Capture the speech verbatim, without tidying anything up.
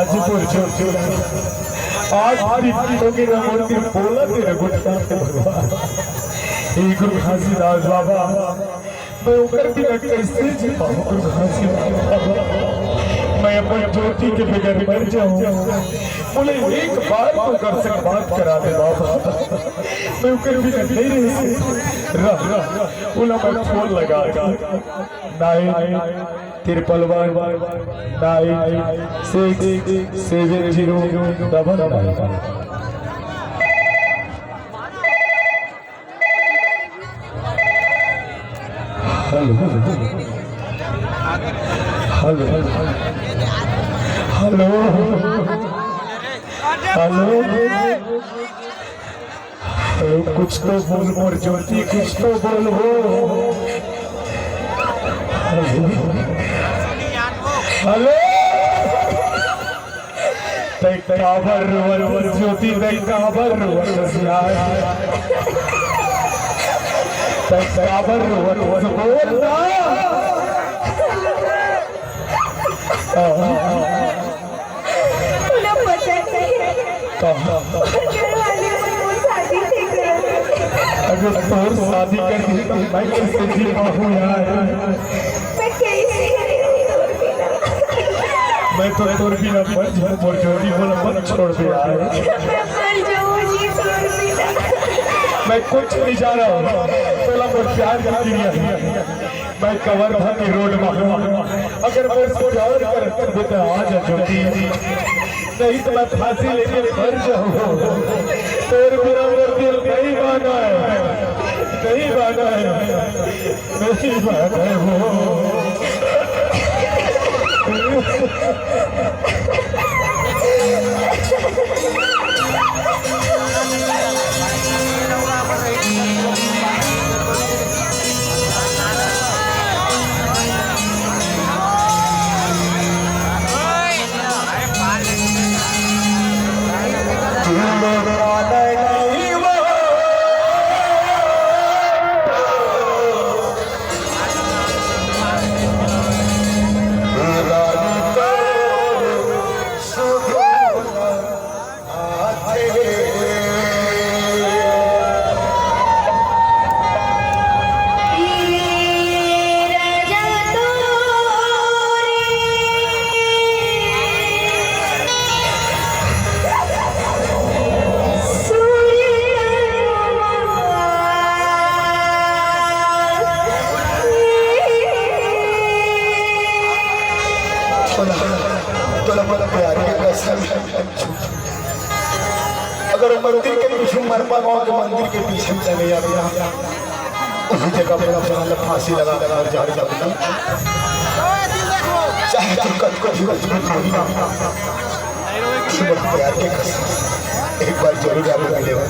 आज मोर ज्योति ला, आज भी तो के ना मोर के बोला तेरे गुट के भगवान। हे गुरु घासीदास बाबा, मैं ओकर बिना कैसे जी पाऊँ गुरु घासीदास बाबा? मैं अपन ज्योति के बगैर मर जाऊँ। बोले एक बार तो ओकर से बात करा दे बाबा। मैं ओकर बिना नहीं रह सकता। रह, रह, ओला मैं फोन लगा दे। Nine triple one nine six seven zero double nine. Hello, hello, hello, hello. अरे कुछ तो बोल मोर ज्योति, कुछ तो बोल वो। हेलो, तै काबर रोवत हस ज्योति, तै काबर रोवत हस यार, तै काबर रोवत हस, बोल ना। तोला पता नहीं है। कहाँ? घर वाले मन मोर शादी नहीं करत। अगर तोर शादी कर दी तो मैं कैसे जी पाऊँ यार? मैं कैसे जी पाऊँ तोर बिना? मैं तो तोर बिना मर जाऊँ, मोर ज्योति बोला मत छोड़ दे यार। मैं मर जाऊँ जी तोर बिना। मैं कुछ नहीं जा रहा हूँ, तोला मोर प्यार की क्रिया है। मैं कवर्धा के रोड में हूँ। अगर मोर से प्यार करत हस त आ जा ज्योति, नहीं तो मैं फांसी लेके मर जाऊँ। तोर बिना मोर दिल नहीं माना है, नहीं माना है, नहीं माना है वो। तोला, तोला मोर प्यार के कसम। अगर वो मंदिर के पीछे मरपा गांव के मंदिर के पीछे में चले जाते ना, उसी जगह पर अपना फांसी लगा, लगा जान जाते। चाहे तू कद को भी मत छोड़ना। मोर प्यार के कसम, एक बार जरूर आके मिले हो।